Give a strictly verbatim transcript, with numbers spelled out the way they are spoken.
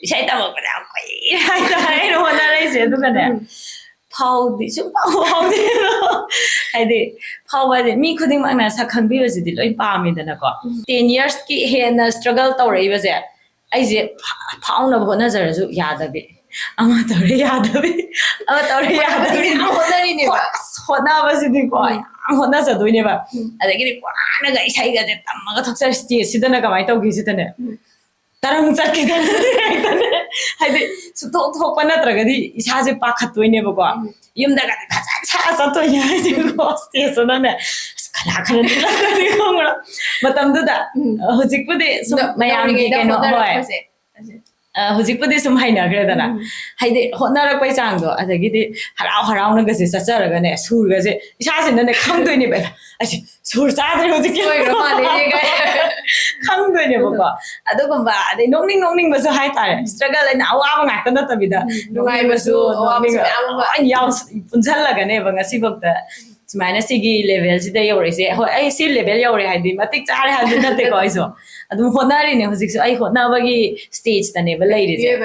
ꯏꯁꯩ ꯇꯝꯃꯛꯄꯗ ꯌꯥꯝ ꯀꯨꯏꯔꯦ ꯍꯥꯏꯇꯥꯔꯦ ꯑꯩꯅ ꯍꯣꯠꯅꯔꯛꯏꯁꯦ꯫ ꯑꯗꯨꯒꯅꯦ, ꯐꯥꯎꯗꯤ ꯁꯨꯝ ꯐꯥꯎ ꯐꯥꯎꯗꯦ꯫ ꯍꯥꯏꯗꯤ, ꯐꯥꯎꯕ ꯍꯥꯏꯗꯤ ꯃꯤ ꯈꯨꯗꯤꯡꯃꯛꯅ ꯁꯛ ꯈꯪꯕꯤꯕꯁꯤꯗꯤ ꯂꯣꯏ ꯄꯥꯝꯃꯤꯗꯅꯀꯣ꯫ Ten yearsꯀꯤ ꯍꯦꯟꯅ struggle ꯇꯧꯔꯛꯏꯕꯁꯦ, ꯑꯩꯁꯦ ꯐꯥꯎꯅꯕ ꯍꯣꯠꯅꯖꯔꯁꯨ ꯌꯥꯗꯕꯤ, ꯑꯃ ꯇꯧꯔꯦ ꯌꯥꯗꯕꯤ, ꯑꯃ ꯇꯧꯔꯦ ꯌꯥꯗꯕꯤ꯫ ꯌꯥꯝ ꯍꯣꯠꯅꯔꯤꯅꯦꯕ꯫ ꯍꯣꯠꯅꯕꯁꯤꯗꯤꯀꯣ ꯎꯝ꯫ ꯌꯥꯝ ꯍꯣꯠꯅꯖꯗꯣꯏꯅꯦꯕ꯫ ꯎꯝ꯫ ꯑꯗꯒꯤꯗꯤ ꯄꯨꯔꯥꯅꯒ ꯏꯁꯩꯒꯁꯦ ꯇꯝꯃꯒ ꯊꯣꯛꯆꯔ stageꯁꯤꯗꯅ ꯀꯃꯥꯏꯅ ꯇꯧꯒꯦ ꯁꯤꯗꯅꯦ, ꯎꯝ꯫ ꯇꯔꯪ ꯆꯠꯈꯤꯗꯅ ꯍꯥꯏꯗꯤ ꯁꯨꯊꯣꯛ ꯊꯣꯛꯄ ꯅꯠꯇ꯭ꯔꯒꯗꯤ ꯏꯁꯥꯁꯦ ꯄꯥꯈꯠꯇꯣꯏꯅꯦꯕꯀꯣ꯫ ꯎꯝ꯫ ꯌꯨꯝꯗꯒꯗꯤ ꯐꯖꯅ ꯁꯥ ꯆꯠꯇꯣꯏꯅꯦ ꯍꯥꯏꯁꯦꯀꯣ꯫ Stageꯇꯨꯗꯅꯦ ꯑꯁ ꯈꯂꯥ ꯈꯔ ꯅꯤꯜꯂꯛꯀꯅꯤ ꯈꯪꯕ꯭ꯔꯥ ꯃꯇꯝꯗꯨꯗ꯫ ꯎꯝ꯫ ꯍꯧꯖꯤꯛꯄꯨꯗꯤ ꯁꯨꯝ ꯅ- ꯃꯌꯥꯝꯒꯤ ꯅꯧꯔꯤꯉꯩꯗ ꯀꯩꯅꯣ, ꯍꯣꯏ꯫ ꯍꯣꯠꯅꯔꯛꯄꯁꯦ꯫ ꯑ, ꯍꯧꯖꯤꯛꯄꯨꯗꯤ ꯁꯨꯝ ꯍꯩꯅꯈ꯭ꯔꯦꯗꯅ꯫ ꯎꯝ꯫ ꯍꯥꯏꯗꯤ ꯍꯣꯠꯅꯔꯛꯄꯩ ꯆꯥꯡꯗꯣ, ꯑꯗꯒꯤꯗꯤ ꯍꯔꯥꯎ ꯍꯔꯥꯎꯅꯒꯁꯦ ꯆꯠꯆꯔꯒꯅꯦ, ꯁꯨꯔꯒꯁꯦ ꯏꯁꯥꯁꯤꯅꯅꯦ ꯈꯪꯗꯣꯏꯅꯦꯕ, "ꯑꯁꯤ ꯁꯨꯔ ꯆꯥꯗ꯭ꯔꯦ ꯍꯧꯖꯤꯛꯀꯤ"꯫ ꯁꯣꯏꯈ꯭ꯔ ꯃꯥꯜꯂꯦꯅꯦ ꯀꯥꯏ꯫ ꯈꯪꯗꯣꯏꯅꯦꯕꯀꯣ꯫ ꯑꯗꯨꯒꯨꯝꯕ, ꯑꯗꯩ ꯅꯣꯛꯅꯤꯡ ꯅꯣꯛꯅꯤꯡꯕꯁꯨ ꯍꯥꯏꯇꯥꯔꯦ꯫ Struggle ꯍꯥꯏꯅ ꯑꯋꯥꯕ ꯉꯥꯛꯇ ꯅꯠꯇꯕꯤꯗ, ꯎꯝ, ꯅꯨꯡꯉꯥꯏꯕꯁꯨ, ꯅꯣꯛꯅꯤꯡꯕꯁꯨ, ꯑꯋꯥꯕꯁꯨ ꯅꯣꯛꯅꯤꯡꯕ ꯃꯌꯥꯝ ꯑꯃ꯫ ꯂꯣꯏ ꯌꯥꯎ-, ꯄꯨꯟꯁꯤꯜꯂꯒꯅꯦꯕ ꯉꯁꯤꯐꯥꯎꯗ ꯁꯨꯃꯥꯏꯅ ꯁꯤꯒꯤ levelꯁꯤꯗ ꯌꯧꯔꯛꯏꯁꯦ꯫ ꯍꯣꯏ, ꯑꯩ ꯁꯤ level ꯌꯧꯔꯦ ꯍꯥꯏꯗꯤ ꯃꯇꯤꯛ ꯆꯥꯔꯦ ꯍꯥꯏꯕꯗꯤ ꯅꯠꯇꯦꯀꯣ꯫ ꯑꯩꯁꯨ ꯑꯗꯨꯝ ꯍꯣꯠꯅꯔꯤꯅꯦ꯫ ꯍꯧꯖꯤꯛꯁꯨ ꯑꯩ ꯍꯣꯠꯅꯕꯒꯤ stageꯇꯅꯦꯕ ꯂꯩꯔꯤꯁꯦ꯫